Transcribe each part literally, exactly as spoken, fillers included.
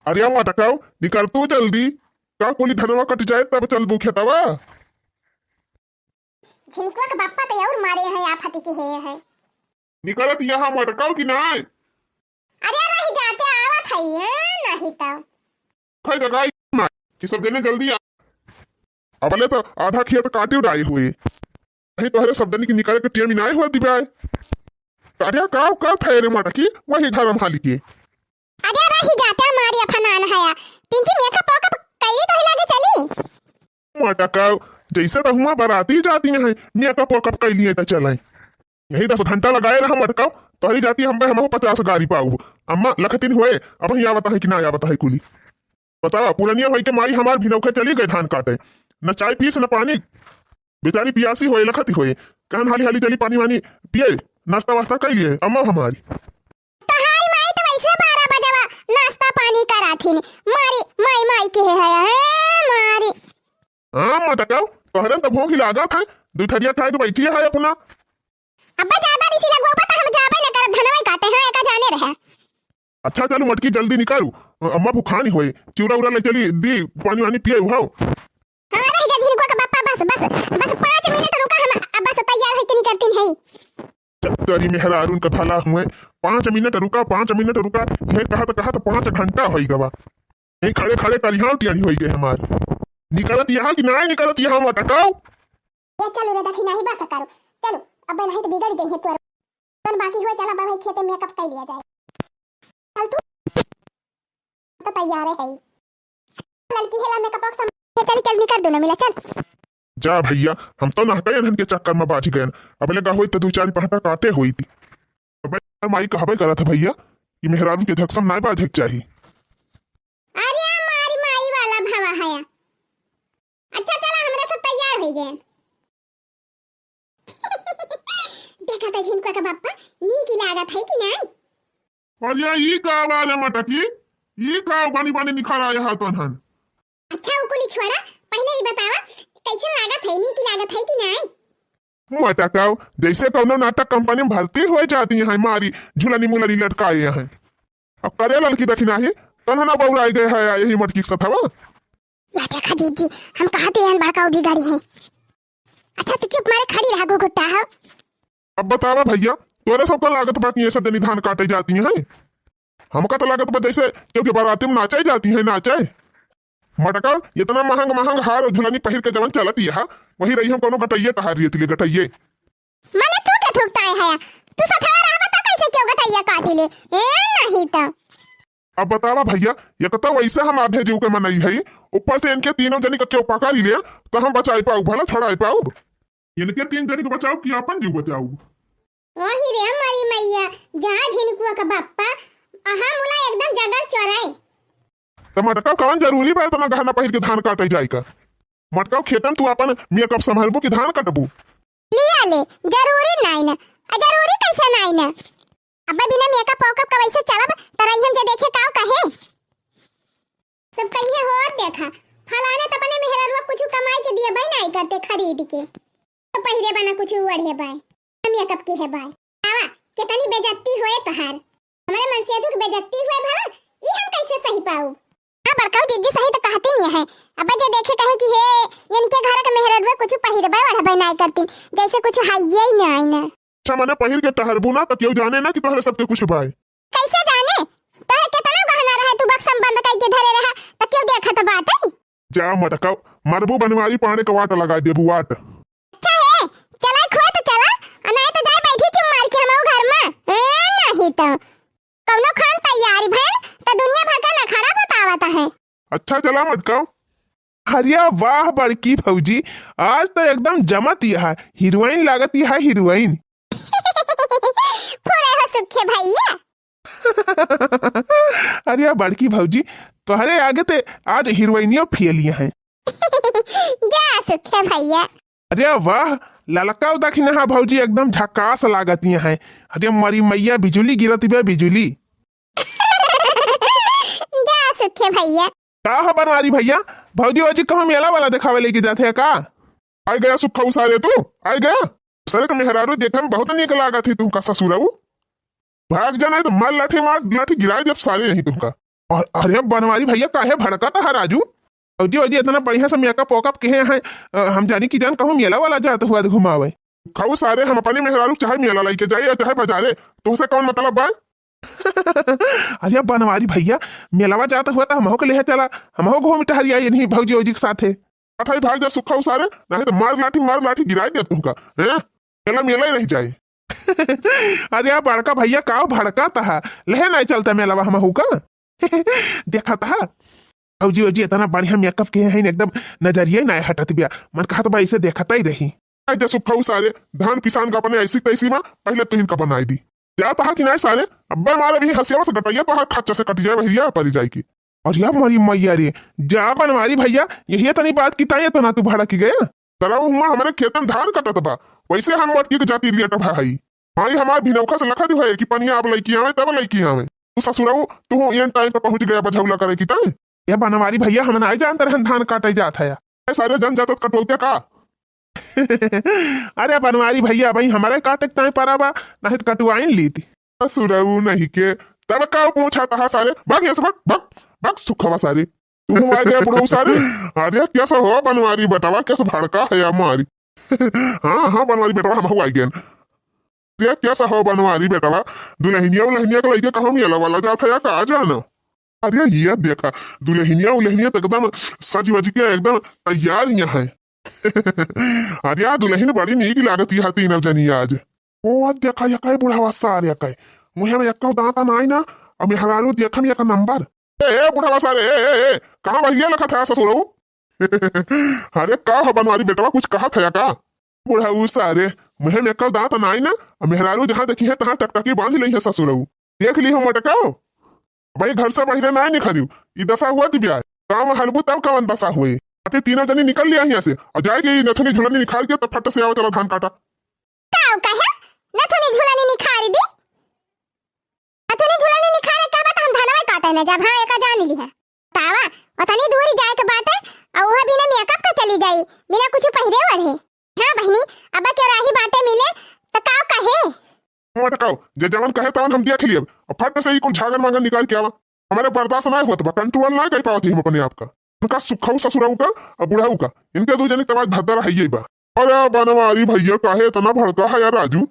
अरे मटकाऊ, निकल तू जल्दी, का कुली धनवा कट जाए तब चलबू खेतवा? झिनकुआ के बापा तो और मारे हैं, आफत के हे हैं। निकलत यहाँ मटकाऊ कि नाय? अरे रही जाते आवत है, हाँ, नहीं तो। खाई दगाई मार, कि सब जने जल्दी आ। अबले तो आधा खेत काटे उड़ाए हुए। अही तोहरे सब जने के निकले के टेम नाय हुआ दिबाए। अरे का, का था रे मटकी, वही घर हम हाली के। अरे रही जाते मारी अफनान है। तिनची makeup वेकअप कैली तो ही लागे चली। मटका, जैसे तो हुआ बराती जाती हैं, makeup वेकअप कैली है तो चले। यही दस घंटा लगाए रहा मटका, तोहरी जाती हम, हम पचास गारी पाऊ। अम्मा लखतिन हुए, अब ही आवता है कि ना आवता है कुली। बतावा, पुरनिया होई के माई हमार भिनौखे चली गए धान काटे, न चाय पीस न पानी। बेचारी पियासी होए, लखती होए, कहन हाली हाली चली पानी वानी पिए, नाश्ता वास्ता कर लिए अम्मा हमारी। तोहारी माई तो वैसे बारह बजवा नाश्ता पानी कराथिन। मारी, माई, माई के है, है, मारी। हाँ, मटकाऊ, तोहरे तो भूख ही लागत है, दू थरिया खाए के बैठी है अपना। अब्बा ज्यादा रिसी लगवा तो हम जाबे न करब, धनवा ही काटे हैं, एका जाने रहे। अच्छा चलू मटकी जल्दी निकालू, अम्मा भुखानी होए, चिउरा उरा ले चली दी, पानी वानी पिए उहाओ। हाँ रह जा झिनकुआ का बापा, बस बस बस पाँच मिनट रुका, हम अब बस तैयार होई के निकलती हैं। चक्करी मेहरारून का भला हुए, पाँच मिनट रुका, पाँच मिनट रुका, यह कहत कहत पाँच घंटा होई गवा। यही खड़े खड़े करिहाव टियारी होई गए हमार। निकलत यहाँ कि नाय निकलत यहाँ मटकाऊ। ये चलो रे दखिना ही बस करो, चलो अब नहीं तो बिगड़ गई है तोर। कौन बाकी हुआ, चला अब भाई खेते makeup कर लिया जाए। चल तू तो तैयार है, ललकी हेला makeup वेकअप सामान, चल चल निकल दोनों मिला चल। जा भैया, हम तो नहकयन हन के चक्कर में बाझ गयन। अब लगा होई तो दू चार पहटा काटे होई थी। अबे माई कहबे करत है भैया कि मेहरारू के धक्सम नाय बाझे के चाही। अरे मारी माई वाला भवा है। अच्छा चला, हमरा सब तैयार हो गए। देखा था झिनकुआ का बापा, नीक लागत है कि नाय? अरे ई का बात है मटकी, ई का बनी बनी निखर आया है तोहन। अच्छा उ कुली छोड़ा, पहले ही बतावा कैसे लागत है, नीक लागत है कि नाय? मटकाऊ, जैसे कौनो नाटक कंपनी में भर्ती हुए जाती हैं, मारी झुलनी मुलनी लटकाए हैं। अब करे ललकी दखिना ही, तोहन ना बौराई गए है यही मटकी के सथवा। या देखा जीजी, हम कहा थे बड़का बिगड़ी है। अच्छा तू चुप मारे खड़ी रहा घुघुट्टा हो। अब बतावा भैया, तोरे सबका लागत बा कि ये सब जनी धान काटे जाती हैं। हमका तो लागत बा जैसे क्योंकि बाराती में नाचे जाती हैं, नाचे। मटका, इतना महंग महंग हार और झुलनी पहिर के जवन चलत यहा, वही रही हम कौनो गटैये तहार रियत ले गटैये। मने तू के थूकता है, तू सथवा रहबा त कैसे क्यों गटैया काटी ले? ए नहीं तो। अब बतावा भैया, एक तो वैसे हम आधे जीव के मनई है, ऊपर से इनके तीनों जनी का क्यों पकड़ ले, तो हम बचाई पाऊ, भला छुड़ाई पाऊ? इनके तीन जनी को बचाऊ कि अपन जीव बचाऊ? वही रे हमारी मैया, जा झिनकुआ का बाप्पा, अहा मुला एकदम जगल चोराए। तो मटका कौन जरूरी बा इतना गहना पहिर के धान काटे जाए का? मटका खेतन तू अपन मेकअप संभलबू कि धान कटबू? लिया ले, जरूरी नाई न। आ जरूरी कैसे नाई न? अब्बे बिना मेकअप वेकअप का वैसे चलब, त रही हम जे देखे काव कहे। सब कहिए हो देखा, फलाने त अपने मेहररुआ कुछ कमाई के दिए बाई नाई करते खरीद के। तो पहिरे बना कुछ ओढ़े बाय, मेकअप के है बाय। आवा, कितनी बेइज्जती होए तोहार। हमारे मनसेधु के बेइज्जती हुए भला, ई हम कैसे सही पाऊ? हाँ, बड़काऊ जीजी सही तो कहती नहीं है। अब जे देखे कहे कि हे, इनके घर के मेहररुआ कुछ पहिरबे ओढ़बे नाई करती, जैसे कुछ हाइये ही नाई ना। अच्छा, मने पहिर के टहरबू ना, तो क्यों जाने ना कि तोहरे सबके कुछ बाय। कैसे जाने? तोहरे कितना गहना रहे, तू बक्सम बंद कई के धरे रहा, तो क्यों देखत बाटे? जा मटका, मरबू बनवारी पाने का वाट लगा देबू वाट। अच्छा है, चला खुआ तो चला, आ नहीं तो जाए बैठी चुप मार के हमऊ घर में। ए, नहीं तो। कौनो खान तैयारी भइल, त दुनिया भर का नखरा बतावत है। अच्छा चला मटका। अरे वाह बड़की भौजी, आज तो एकदम जमत यह हीरोइन लागत यह हीरोइन। फुरे हो सुखे भैया। अरे बड़की भौजी, तोहरे आगे ते आज हीरोइनियो फेलिया हैं। जा सुखे भैया। अरे वाह, ललका दखिनहा भौजी एकदम झकास लागतिया हैं। अरे मरी मैया बिजुली गिरत बे बिजुली। जा सुखे भैया। का हो बनवारी भैया, भौजी वौजी कहूँ मेला वाला देखावे लेके जाते हैं का? आइ गया सुखऊ सारे तू, आइ गया। सारे का मेहरारू देखे में बहुत नीक लागत ही तुमका ससुरऊ। भाग जाना है तो मार लाठी मार, लाठी गिराई देब सारे यहीं तुमका। अरे बनवारी भइया, काहे भड़कत ह राजू? भौजी, भौजी, एतना बढ़िया से makeup वेकअप किहे हैं, अ, हम जानी कि जान कहूँ मेला वाला जात हुआ घुमावे। खाऊ सारे, हम अपनी मेहरारू चाहे मेला लइके जाई या चाहे बजारे, तोहसे कौन मतलब बा? अरे बनवारी भइया, मेलावा जात हुआ त हमहू के लेहे चला, हमहू घूम टहरी आई इन्हीं भौजी, भौजी के साथे। अथई भाग जा सुखाऊ सारे, नहीं त मार लाठी, मार लाठी गिराई दे तुमका, हैं? मेला मेला ही रह जाए। अरे बड़का भइया, काव भड़कत ह, लेहे नहीं चलता मेलावा हमहू का? देखत ह, भौजी, भौजी, एतना बढ़िया makeup किहे हैं, एकदम नजरिया ही नहीं हटत बिया, मन कहत बा इसे देखत ही रही। अरे सुखाऊ सारे, धान पिसान का अपने ऐसी तैसी मा पहले तुहिन का बनाई दी। जा तहा कि नहीं सारे, अब्बे मारे भी हंसियावा से गटैया तोहार खच्चा से कट जाए, बहिरिया परी जाए की। अरे मोरी मैया रे, जा बनवारी भइया, यही तनी बात की ताई एतना तू भड़क गया। तरा उमा हमरे खेतन धान कटत बा, वैसे हम मटकी के जाती लियट भाई। माई हमार भिनौखा से लखा दियो है कि पनिया अब लइकी आवे, तब लइकी आवे। तू ससुराऊ, तू एन time पे पहुंच गया बझौला करे की ताई। ए बनवारी भइया, हम नाई जानत रहन धान काटे जात है। ए सारे जन जात कटौत्या का? अरे बनवारी भइया, भाई हमारे काटे के ताई परा बा, नहीं त कटुआइन लीती। ससुराऊ नहीं के, तब का पूछा तहा सारे, भाग यहाँ से, भाग, भाग, भाग सुखवा सारे। तू आ गया बुढ़ऊ सारे। अरे कैसा हो बनवारी बेटवा, कैसा भड़का है या मारी? हाँ, हाँ, बनवारी बेटवा, हम हुआ गए। अरे कैसा हो बनवारी बेटवा, दुल्हनिया उल्हनिया के लइके कहूँ मेला वाला जात है या का जानो? अरे ये देखा, दुल्हनिया उल्हनिया तो एकदम सज वज के एकदम तैयार यहाँ है। अरे यार, दुल्हन बड़ी नीक लागत यहाँ तीनों जनी आज। ओ देखा, ये कई बुढ़ावा सारे कई, मुँह में एक्को दांत नाई ना, और मेहरारू देखम एक नंबर। ए, ए, बुढ़ावा सारे, ए, ए, ए, कहाँ बहिया लखत है ससुरऊ? अरे का हो बनवारी बेटवा, कुछ कहा था या का? बुढ़ऊ सारे, मुँह में एक्को दांत नाई ना, और मेहरारू जहाँ देखी है तहाँ टकटकी बांध ली है ससुरऊ। देख ली हो मटकाओ, भाई घर से बहिरे ना निकलियो, ई दशा हुआ कि ब्याह। गाँव में हलबू तब कवन दशा हुए। अते तीनों जनी निकल लिया यहाँ से, और जाए के ई नथुनी झुलनी निकाल के तब फट से आओ, चलो धान काटा। काऊ कहे? नथुनी झुलनी निखारी दी? नथुनी झुलनी निखारे का बात, हम धनवा काटे न जाब, हाँ, एका जान ली है। तावा, ओतनी दूरी जाए के बाटे, और वह बिना makeup का चली जाई, बिना कुछ पहिरे ओढ़े। हाँ बहिनी, अब के राही बाटे मिले, त काऊ कहे? मटकाओ, जे जवन कहे तवन हम देख लियब। अब फट से ई कुल झागर मागर निकाल के आवा। हमारे बर्दाश्त ना होत बा, control ना कर पावत ही हम अपने आप का। उनका सुखऊ ससुरऊ का और बुढ़ऊ का, इनके दू जने के आवाज भद्दा रहिए बा। अरे बनवारी भैया, काहे इतना भड़का है यार राजू?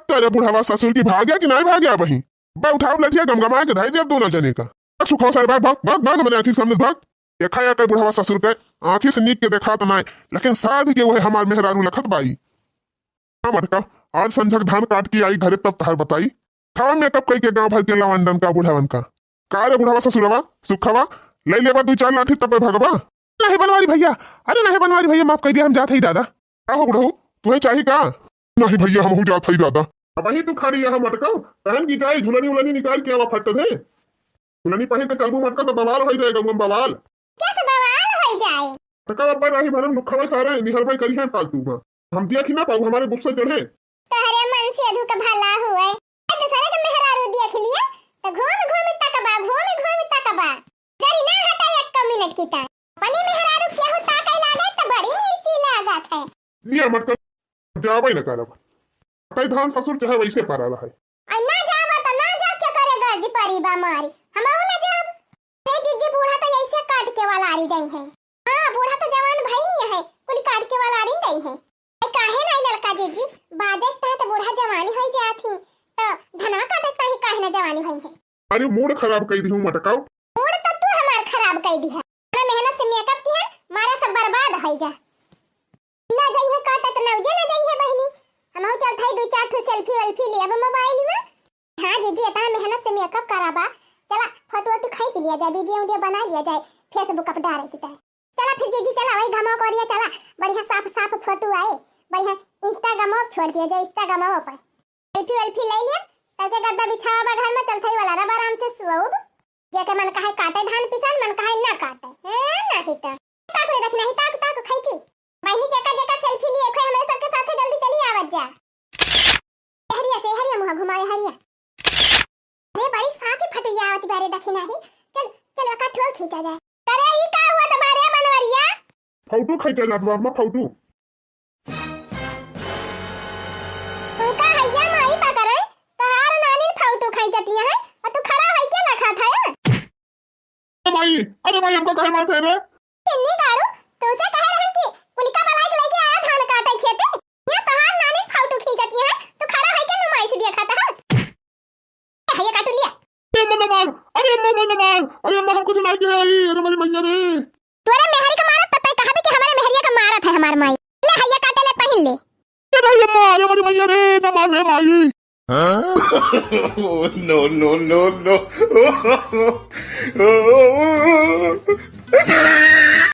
तेरे बुढ़ावा ससुर की भाग्या कि नहीं भाग्या बही? बे उठाओ लठिया, गमगमा के धाई देब दोनों जने का। भाग सुखऊ सारे, भाग, भाग, भाग, भाग, हमारे आँखी के सामने से भाग। देखा या कई बुढ़ावा ससुर के आँखी से नीक के देखा तो नहीं, लेकिन साध के वह हमार मेहरारू लखत बाई। हाँ मटका, आज संझक धान काट के आई घरे तब तहार बताई। खावा makeup कई के गाँव भर के लवंडन का बुढ़ावन का। का रे बुढ़ावा ससुरवा, सुखवा, ले लेबा दू चार लाठी तब भगबा। नहीं बनवारी भैया, अरे नहीं बनवारी भैया, माफ कर दिया, हम जात ही दादा। का हो बुढ़ऊ, तुहे चाही का? नहीं भैया, हमहू जात ही दादा। अब वही तू खड़ी यहाँ मटका, पहन की जाए, झुलनी उलनी निकाल के आवा फट दे। झुलनी पहिर के चलबू मटका तो बवाल हो जाए गंगम बवाल। कैसे बवाल हो जाए? मटका अब्बा राही भरम लुखवा सारे निहरबे करी है फालतू में। हम देख ही ना पाऊ, हमारे गुस्सा चढ़े। तोहरे मन से अधू का भला हुए। ए, दूसरे के मेहरारू देख लिए, तो घूम घूम तकबा, घूम घूम तकबा। जरी ना हटा एक मिनट की ता। अपनी मेहरारू केहू ताके लागे, तो बड़ी मिर्ची लागत है। लिया मटका, जाबे न करब। कई धान ससुर चाहे वैसे पड़ा रहे। आई ना जाबा तो ना जा, के करे गर्ज परी बा मारी, हमहू ना जाब। ए जीजी, बूढ़ा तो ऐसे काट के वालारी गई है। हाँ, बूढ़ा तो जवान भई नहीं है, कुल काट के वालारी गई है। ए, काहे नहीं ललका जीजी, बाजे के तहत बूढ़ा जवानी होई जात ही, तो धनवा काटे के ताही काहे ना जवानी होई है? अरे मूड खराब कई दिहू मटकाऊ। मूड तो तू हमार खराब कई दिहा। अपना मेहनत से makeup की है, मारे सब बर्बाद होई गा। ना जइहे काटत नौजे ना जइहे बहिनी। हमहू चलत हई दू चार ठो selfie वेल्फी लेब mobile में। हाँ जीजी, इतना मेहनत से makeup करा बा, चला photo वोटो खींच लिया जाए, video वीडियो बना लिया जाए, Facebook पर डारे की तरह। चला फिर जीजी, चला वही घमवा कोरिया, चला बढ़िया साफ साफ photo आए, बढ़िया Instagram पर छोड़ दिया जाए, Instagram पर। Selfie वेल्फी ले लिया, तब के गद्दा बिछावा बा घर में, चलत हई वाला रब आराम से सोउब। जेके मन कहे काटे धान पिसान, मन कहे ना काटे। हैं, नहीं तो। ताक रे, देख, नहीं, ताक, ताक, खैती। बहिनी, जेका, जेका selfie लिए, खोए हमरे सबके साथे जल्दी चली आवत जा। ए हरिया से, हरिया मुँह घुमाए, हरिया। अरे, बड़ी साफ ही फटुइया आवत बारे, देखी नहीं। चल, चल, ओका ठोल खींचा जाए। अरे, ई का हुआ तुम्हारे बनवरिया? फोटो खींचा जात बा, अम्मा, फोटो। तू का हैया माई पकड़े, तोहार नानी फोटो खींचतिया है, और तू खड़ा होई के लखत है? अरे माई, हमका काहे मारत है रे? किन्नी गारू, तुमसे कहे रहन कि कुलिका बलाई के लेके आया धान काटे खेते। यहाँ तोहार नानी फालतू खींचत है, तो खड़ा है के नुमाइश देखत है। है ये काटू लिया। ए अम्मा ना मार, अरे अम्मा, अम्मा ना मार, अरे अम्मा हमको सुनाई दे आई, अरे मेरी मैया रे। तोरे मेहरी का मारत त तय कहबे कि हमारे मेहरिया का मारत है हमार माई। ले हैया काटे ले पहिन ले। ए नहीं अम्मा, अरे मेरी मैया रे, ना मार रे माई। Oh, no, no, no, no।